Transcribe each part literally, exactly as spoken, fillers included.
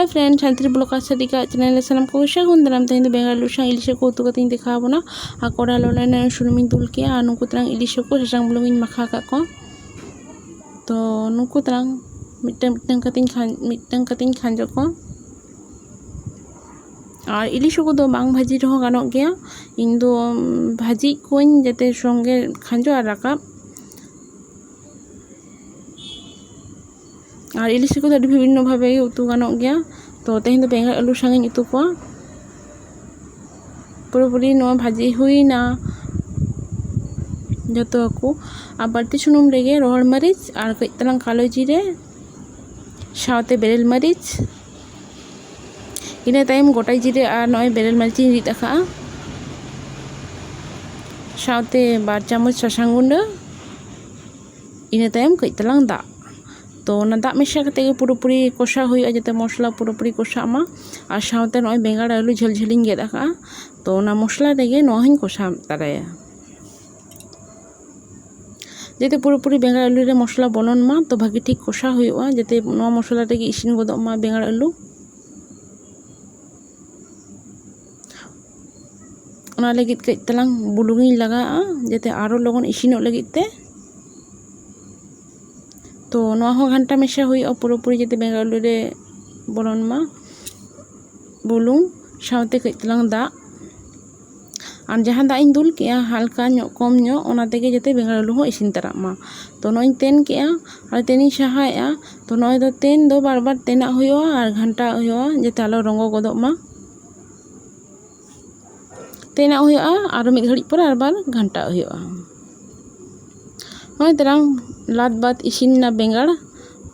Hi friend, Shantri Vlog Asarika channel ᱨᱮ ᱥᱟᱱᱟᱢ ᱠᱚ ᱥᱟᱹᱜᱩᱱ ᱫᱟᱨᱟᱢ᱾ ᱛᱮᱦᱮᱧ ᱫᱚ ᱵᱮᱸᱜᱟᱲ ᱟᱹᱞᱩ ᱥᱟᱶ ᱤᱞᱤᱥ ᱦᱟᱹᱠᱩ ᱩᱛᱩ ᱠᱟᱛᱮᱧ ᱫᱮᱠᱷᱟᱣ ᱟᱵᱚᱱᱟ᱾ ᱟᱨ ᱠᱚᱲᱦᱟ ᱞᱚᱞᱚᱭᱮᱱᱟ, ᱥᱩᱱᱩᱢᱤᱧ ᱫᱩᱞ ᱠᱮᱜᱼᱟ ᱟᱨ ᱱᱩᱠᱩ ᱛᱟᱞᱟᱝ ᱤᱞᱤᱥ ᱦᱟᱹᱠᱩ ᱥᱟᱥᱟᱝ ᱵᱩᱞᱩᱝ ᱤᱧ ᱢᱟᱠᱷᱟᱣ ᱟᱠᱟᱫ ᱠᱚᱣᱟ᱾ ᱛᱚ ᱱᱩᱠᱩ ᱛᱟᱞᱟᱝ ᱢᱤᱫᱴᱟᱝ ᱢᱤᱫᱴᱟᱝ ᱠᱟᱛᱮᱧ ᱠᱷᱟᱸ-, ᱢᱤᱫᱴᱟᱝ ᱠᱟᱛᱮᱧ ᱠᱷᱟᱸᱡᱚ ᱠᱚᱣᱟ᱾ ᱟᱨ ᱤᱞᱤᱥ ᱦᱟᱹᱠᱩ ᱫᱚ ᱵᱟᱝ ᱵᱷᱟᱹᱡᱤ ᱨᱮᱦᱚᱸ ᱜᱟᱱᱚᱜ ᱜᱮᱭᱟ᱾ ᱤᱧ ᱫᱚ, ᱩᱢ, ᱵᱷᱟᱹᱡᱤ ᱠᱚᱣᱟᱧ ᱡᱟᱛᱮ ᱥᱚᱸᱜᱮ ᱠᱷᱟᱸᱡᱚ ᱟᱨ ᱨᱟᱠᱟᱵ᱾ ᱟᱨ ᱤᱞᱤᱥ ᱦᱟᱹᱠᱩ ᱫᱚ ᱟᱹᱰᱤ ᱵᱤᱵᱷᱤᱱᱱᱚ ᱵᱷᱟᱵᱮ ᱜᱮ ᱩᱛᱩ ᱜᱟᱱᱚᱜ ᱜᱮᱭᱟ᱾ ᱛᱚ ᱛᱮᱦᱮᱧ ᱫᱚ ᱵᱮᱸᱜᱟᱲ ᱟᱹᱞᱩ ᱥᱟᱝ ᱤᱧ ᱩᱛᱩ ᱠᱚᱣᱟ᱾ ᱯᱩᱨᱟᱹᱯᱩᱨᱤ ᱱᱚᱣᱟ ᱵᱷᱟᱹᱡᱤ ᱦᱩᱭᱱᱟ ᱡᱚᱛᱚ ᱦᱟᱹᱠᱩ᱾ ᱟᱨ ᱵᱟᱹᱲᱛᱤ ᱥᱩᱱᱩᱢ ᱨᱮᱜᱮ ᱨᱚᱦᱚᱲ ᱢᱟᱹᱨᱤᱪ ᱟᱨ ᱠᱟᱹᱡ ᱛᱟᱞᱟᱝ ᱠᱟᱞᱳ ᱡᱤᱨᱟᱹ ᱥᱟᱶᱛᱮ ᱵᱮᱨᱮᱞ ᱢᱟᱹᱨᱤᱪ, ᱤᱱᱟᱹ ᱛᱟᱭᱚᱢ ᱜᱚᱴᱟ ᱡᱤᱨᱟᱹ ᱟᱨ ᱱᱚᱜᱼᱚᱭ ᱵᱮᱨᱮᱞ ᱢᱟᱹᱨᱤᱪ ᱤᱧ ᱨᱤᱫ ᱟᱠᱟᱫᱼᱟ, ᱥᱟᱶᱛᱮ ᱵᱟᱨ ᱪᱟᱢᱚᱪ ᱥᱟᱥᱟᱝ ᱜᱩᱸᱰᱟᱹ, ᱤᱱᱟᱹ ᱛᱟᱭᱚᱢ ᱠᱟᱹᱡ ᱛᱟᱞᱟᱝ ᱫᱟᱜ᱾ ᱛᱚ ᱚᱱᱟ ᱫᱟᱜ ᱢᱮᱥᱟ ᱠᱟᱛᱮ ᱜᱮ ᱯᱩᱨᱟᱹᱯᱩᱨᱤ ᱠᱚᱥᱟᱣ ᱦᱩᱭᱩᱜᱼᱟ, ᱡᱟᱛᱮ ᱢᱚᱥᱞᱟ ᱯᱩᱨᱟᱹᱯᱩᱨᱤ ᱠᱚᱥᱟᱜ ᱢᱟ᱾ ᱟᱨ ᱥᱟᱶᱛᱮ ᱱᱚᱜᱼᱚᱭ ᱵᱮᱸᱜᱟᱲ ᱟᱹᱞᱩ ᱡᱷᱟᱹᱞ ᱡᱷᱟᱹᱞᱤᱧ ᱜᱮᱫ ᱟᱠᱟᱫᱼᱟ, ᱛᱚ ᱚᱱᱟ ᱢᱚᱥᱞᱟ ᱨᱮᱜᱮ ᱱᱚᱣᱟ ᱦᱚᱸᱧ ᱠᱚᱥᱟᱣ ᱛᱟᱨᱟᱭᱟ᱾ ᱡᱟᱛᱮ ᱯᱩᱨᱟᱹᱯᱩᱨᱤ ᱵᱮᱸᱜᱟᱲ ᱟᱹᱞᱩ ᱨᱮ ᱢᱚᱥᱞᱟ ᱵᱚᱞᱚᱱ ᱢᱟ, ᱛᱚ ᱵᱷᱟᱹᱜᱤ ᱴᱷᱤᱠ ᱠᱚᱥᱟᱣ ᱦᱩᱭᱩᱜᱼᱟ, ᱡᱟᱛᱮ ᱱᱚᱣᱟ ᱢᱚᱥᱞᱟ ᱨᱮᱜᱮ ᱤᱥᱤᱱ ᱜᱚᱫᱚᱜ ᱢᱟ ᱵᱮᱸᱜᱟᱲ ᱟᱹᱞᱩ᱾ ᱚᱱᱟ ᱞᱟᱹᱜᱤᱫ ᱠᱟᱹᱡ ᱛᱟᱞᱟᱝ ᱵᱩᱞᱩᱝ ᱤᱧ ᱞᱟᱜᱟᱣᱟᱜᱼᱟ, ᱡᱟᱛᱮ ᱟᱨᱚ ᱞᱚᱜᱚᱱ ᱤᱥᱤᱱᱚᱜ ᱞᱟᱹᱜᱤᱫ ᱛᱮ᱾ ᱛᱚ ᱱᱚᱣᱟ ᱦᱚᱸ ᱜᱷᱟᱱᱴᱟ ᱢᱮᱥᱟ ᱦᱩᱭᱩᱜᱼᱟ ᱯᱩᱨᱟᱹᱯᱩᱨᱤ, ᱡᱟᱛᱮ ᱵᱮᱸᱜᱟᱲ ᱟᱹᱞᱩ ᱨᱮ ᱵᱚᱞᱚᱱ ᱢᱟ ᱵᱩᱞᱩᱝ ᱥᱟᱶᱛᱮ ᱠᱟᱹᱡ ᱛᱟᱞᱟᱝ ᱫᱟᱜ᱾ ᱟᱨ ᱡᱟᱦᱟᱸ ᱫᱟᱜ ᱤᱧ ᱫᱩᱞ ᱠᱮᱜᱼᱟ ᱦᱟᱞᱠᱟ ᱧᱚᱜ, ᱠᱚᱢ ᱧᱚᱜ, ᱚᱱᱟ ᱛᱮᱜᱮ ᱡᱟᱛᱮ ᱵᱮᱸᱜᱟᱲ ᱟᱹᱞᱩ ᱦᱚᱸ ᱤᱥᱤᱱ ᱛᱟᱨᱟᱜ ᱢᱟ᱾ ᱛᱚ ᱱᱚᱜᱼᱚᱭ ᱤᱧ ᱛᱮᱱ ᱠᱮᱜᱼᱟ ᱟᱨ ᱛᱮᱱᱤᱧ ᱥᱟᱦᱟᱭᱮᱜᱼᱟ᱾ ᱛᱚ ᱱᱚᱜᱼᱚᱭ ᱫᱚ ᱛᱮᱱ ᱫᱚ ᱵᱟᱨ ᱵᱟᱨ ᱛᱮᱱᱟᱜ ᱦᱩᱭᱩᱜᱼᱟ ᱟᱨ ᱜᱷᱟᱱᱴᱟᱣᱟᱜ ᱦᱩᱭᱩᱜᱼᱟ, ᱡᱟᱛᱮ ᱟᱞᱚ ᱨᱚᱸᱜᱚ ᱜᱚᱫᱚᱜ ᱢᱟ᱾ ᱛᱮᱱᱟᱜ ᱦᱩᱭᱩᱜᱼᱟ, ᱟᱨᱚ ᱢᱤᱫ ᱜᱷᱟᱹᱲᱤᱡ ᱯᱚᱨᱮ ᱟᱨᱵᱟᱨ ᱜᱷᱟᱱᱴᱟᱣᱟᱜ ᱦᱩᱭᱩᱜᱼᱟ᱾ ᱱᱚᱜᱼᱚᱭ ᱛᱟᱞᱟᱝ ᱞᱟᱫ ᱵᱟᱫ ᱤᱥᱤᱱ ᱮᱱᱟ ᱵᱮᱸᱜᱟᱲ᱾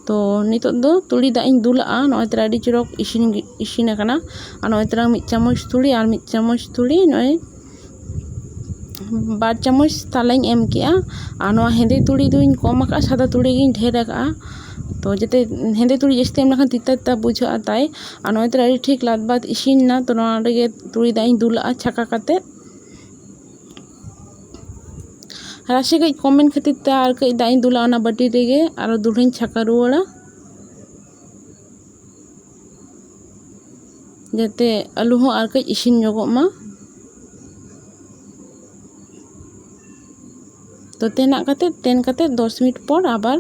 ᱛᱚ ᱱᱤᱛᱚᱜ ᱫᱚ ᱛᱩᱲᱤ ᱫᱟᱜ ᱤᱧ ᱫᱩᱞᱟᱜᱼᱟ᱾ ᱱᱚᱜᱼᱚᱭ ᱛᱟᱞᱟᱝ ᱟᱹᱰᱤ ᱪᱚᱨᱚᱠ ᱤᱥᱤᱱ, ᱤᱥᱤᱱ ᱟᱠᱟᱱᱟ᱾ ᱟᱨ ᱱᱚᱜᱼᱚᱭ ᱛᱟᱞᱟᱝ ᱢᱤᱫ ᱪᱟᱢᱚᱪ ᱛᱩᱲᱤ ᱟᱨ ᱢᱤᱫ ᱪᱟᱢᱚᱪ ᱛᱩᱲᱤ ᱱᱚᱜᱼᱚᱭ ᱵᱟᱨ ᱪᱟᱢᱚᱪ ᱛᱟᱞᱟᱧ ᱮᱢ ᱠᱮᱜᱼᱟ᱾ ᱟᱨ ᱱᱚᱣᱟ ᱦᱮᱸᱫᱮ ᱛᱩᱲᱤ ᱫᱚᱧ ᱠᱚᱢ ᱟᱠᱟᱫᱼᱟ, ᱥᱟᱫᱟ ᱛᱩᱲᱤ ᱜᱤᱧ ᱰᱷᱮᱨ ᱟᱠᱟᱫᱼᱟ᱾ ᱛᱚ ᱡᱟᱛᱮ ᱦᱮᱸᱫᱮ ᱛᱩᱲᱤ ᱡᱟᱹᱥᱛᱤ ᱮᱢ ᱞᱮᱠᱷᱟᱱ ᱛᱤᱛᱟ ᱛᱤᱛᱟ ᱵᱩᱡᱷᱟᱹᱜᱼᱟ ᱛᱟᱭ᱾ ᱟᱨ ᱱᱚᱜᱼᱚᱭ ᱛᱟᱞᱟᱝ ᱟᱹᱰᱤ ᱴᱷᱤᱠ ᱞᱟᱫ ᱵᱟᱫ ᱤᱥᱤᱱ ᱮᱱᱟ᱾ ᱛᱚ ᱱᱚᱣᱟ ᱨᱮᱜᱮ ᱛᱩᱲᱤ ᱫᱟᱜ ᱤᱧ ᱫᱩᱞᱟᱜᱼᱟ ᱪᱷᱟᱠᱟ ᱠᱟᱛᱮᱫ᱾ ᱨᱟᱥᱮ ᱠᱟᱹᱡ ᱠᱚᱢᱮᱱ ᱠᱷᱟᱹᱛᱤᱨ ᱛᱮ ᱟᱨ ᱠᱟᱹᱡ ᱫᱟᱜ ᱤᱧ ᱫᱩᱞᱟ ᱚᱱᱟ ᱵᱟᱹᱴᱤ ᱨᱮᱜᱮ, ᱟᱨᱚ ᱫᱩᱞᱟᱹᱧ ᱪᱷᱟᱠᱟ ᱨᱩᱣᱟᱹᱲᱟ᱾ ᱡᱟᱛᱮ ᱟᱹᱞᱩ ᱦᱚᱸ ᱟᱨ ᱠᱟᱹᱡ ᱤᱥᱤᱱ ᱧᱚᱜᱚᱜ ᱢᱟ᱾ ᱛᱚ ᱛᱮᱱᱟᱜ ᱠᱟᱛᱮ, ᱛᱮᱱ ᱠᱟᱛᱮ ᱫᱚᱥ ᱢᱤᱱᱤᱴ ᱯᱚᱨ ᱟᱵᱟᱨ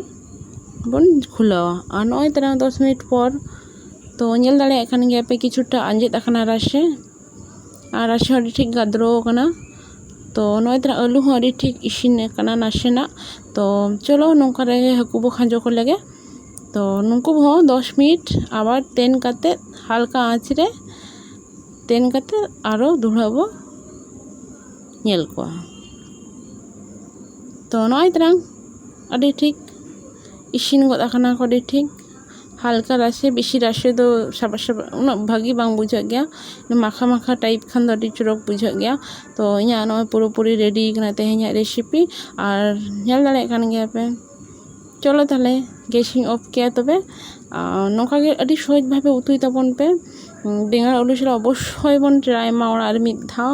ᱵᱚᱱ ᱠᱷᱩᱞᱟᱹᱣᱟ᱾ ᱟᱨ ᱱᱚᱜᱼᱚᱭ ᱛᱟᱨᱟ ᱫᱚᱥ ᱢᱤᱱᱤᱴ ᱯᱚᱨ, ᱛᱚ ᱧᱮᱞ ᱫᱟᱲᱮᱭᱟᱜ ᱠᱟᱱ ᱜᱮᱭᱟ ᱯᱮ, ᱠᱤᱪᱷᱩᱴᱟ ᱟᱸᱡᱮᱫ ᱟᱠᱟᱱᱟ ᱨᱟᱥᱮ, ᱟᱨ ᱨᱟᱥᱮ ᱦᱚᱸ ᱟᱹᱰᱤ ᱴᱷᱤᱠ ᱜᱟᱫᱽᱨᱚ ᱟᱠᱟᱱᱟ᱾ ᱛᱚ ᱱᱚᱜᱼᱚᱭ ᱛᱟᱨᱟ ᱟᱹᱞᱩ ᱦᱚᱸ ᱟᱹᱰᱤ ᱴᱷᱤᱠ ᱤᱥᱤᱱ ᱟᱠᱟᱱᱟ ᱱᱟᱥᱮᱱᱟᱜ᱾ ᱛᱚ ᱪᱚᱞᱚ, ᱱᱚᱝᱠᱟ ᱨᱮᱜᱮ ᱦᱟᱹᱠᱩ ᱵᱚ ᱠᱷᱟᱸᱡᱚ ᱠᱚ ᱞᱮᱜᱮ᱾ ᱛᱚ ᱱᱩᱠᱩ ᱦᱚᱸ ᱫᱚᱥ ᱢᱤᱱᱤᱴ ᱟᱵᱟᱨ ᱛᱮᱱ ᱠᱟᱛᱮ ᱦᱟᱞᱠᱟ ᱟᱸᱪ ᱨᱮ ᱛᱮᱱ ᱠᱟᱛᱮ ᱟᱨᱚ ᱫᱚᱦᱲᱟ ᱵᱚ ᱧᱮᱞ ᱠᱚᱣᱟ᱾ ᱛᱚ ᱱᱚᱜᱼᱚᱭ ᱛᱟᱨᱟᱝ ᱟᱹᱰᱤ ᱴᱷᱤᱠ ᱤᱥᱤᱱ ᱜᱚᱫ ᱟᱠᱟᱱᱟ ᱠᱚ ᱟᱹᱰᱤ ᱴᱷᱤᱠ᱾ ᱦᱟᱞᱠᱟ ᱨᱟᱥᱮ, ᱵᱮᱥᱤ ᱨᱟᱥᱮ ᱫᱚ ᱥᱟᱵᱟᱥ ᱥᱟᱵᱟᱥ ᱩᱱᱟᱹᱜ ᱵᱷᱟᱹᱜᱤ ᱵᱟᱝ ᱵᱩᱡᱷᱟᱹᱜ ᱜᱮᱭᱟ᱾ ᱢᱟᱠᱷᱟ ᱢᱟᱠᱷᱟ type ᱠᱷᱟᱱ ᱫᱚ ᱟᱹᱰᱤ ᱪᱚᱨᱚᱠ ᱵᱩᱡᱷᱟᱹᱜ ᱜᱮᱭᱟ᱾ ᱛᱚ ᱤᱧᱟᱹᱜ ᱱᱚᱜᱼᱚᱭ ᱯᱩᱨᱟᱹᱯᱩᱨᱤ ready ᱠᱟᱱᱟ ᱛᱮᱦᱮᱧᱟᱜ recipe, ᱟᱨ ᱧᱮᱞ ᱫᱟᱲᱮᱭᱟᱜ ᱠᱟᱱ ᱜᱮᱭᱟ ᱯᱮ᱾ ᱪᱚᱞᱚ ᱛᱟᱦᱞᱮ gas ᱤᱧ off ᱠᱮᱭᱟ ᱛᱚᱵᱮ᱾ ᱟᱨ ᱱᱚᱝᱠᱟ ᱜᱮ ᱟᱹᱰᱤ ᱥᱚᱦᱚᱡᱽ ᱵᱷᱟᱵᱮ ᱩᱛᱩᱭ ᱛᱟᱵᱚᱱ ᱯᱮ᱾ ᱵᱮᱸᱜᱟᱲ ᱟᱹᱞᱩ ᱥᱟᱞᱟᱜ ᱚᱵᱚᱥᱥᱳᱭ ᱵᱚᱱ try ᱢᱟ ᱚᱲᱟᱜ ᱨᱮ ᱢᱤᱫ ᱫᱷᱟᱣ᱾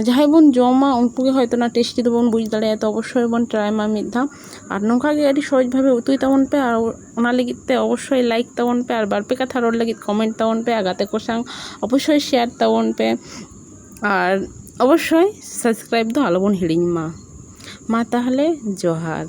ᱡᱟᱦᱟᱸᱭ ᱵᱚᱱ ᱡᱚᱢᱟ ᱩᱱᱠᱩ ᱜᱮ ᱦᱚᱭᱛᱳ ᱚᱱᱟ tasty ᱫᱚᱵᱚᱱ ᱵᱩᱡᱽ ᱫᱟᱲᱮᱭᱟᱜᱼᱟ᱾ ᱛᱚ ᱚᱵᱚᱥᱥᱳᱭ ᱵᱚᱱ try ᱢᱟ ᱢᱤᱫ ᱫᱷᱟᱣ᱾ ᱟᱨ ᱱᱚᱝᱠᱟ ᱜᱮ ᱟᱹᱰᱤ ᱥᱚᱦᱚᱡᱽ ᱵᱷᱟᱵᱮ ᱩᱛᱩᱭ ᱛᱟᱵᱚᱱ ᱯᱮ, ᱟᱨ ᱚᱱᱟ ᱞᱟᱹᱜᱤᱫ ᱛᱮ ᱚᱵᱚᱥᱥᱳᱭ like ᱛᱟᱵᱚᱱ ᱯᱮ, ᱟᱨ ᱵᱟᱨ ᱯᱮ ᱠᱟᱛᱷᱟ ᱨᱚᱲ ᱞᱟᱹᱜᱤᱫ comment ᱛᱟᱵᱚᱱ ᱯᱮ, ᱟᱨ ᱜᱟᱛᱮ ᱠᱚ ᱥᱟᱶ ᱚᱵᱚᱥᱥᱳᱭ share ᱛᱟᱵᱚᱱ ᱯᱮ, ᱟᱨ ᱚᱵᱚᱥᱥᱳᱭ subscribe ᱫᱚ ᱟᱞᱚᱵᱚᱱ ᱦᱤᱲᱤᱧ ᱢᱟ᱾ ᱢᱟ ᱛᱟᱦᱞᱮ ᱡᱚᱦᱟᱨ᱾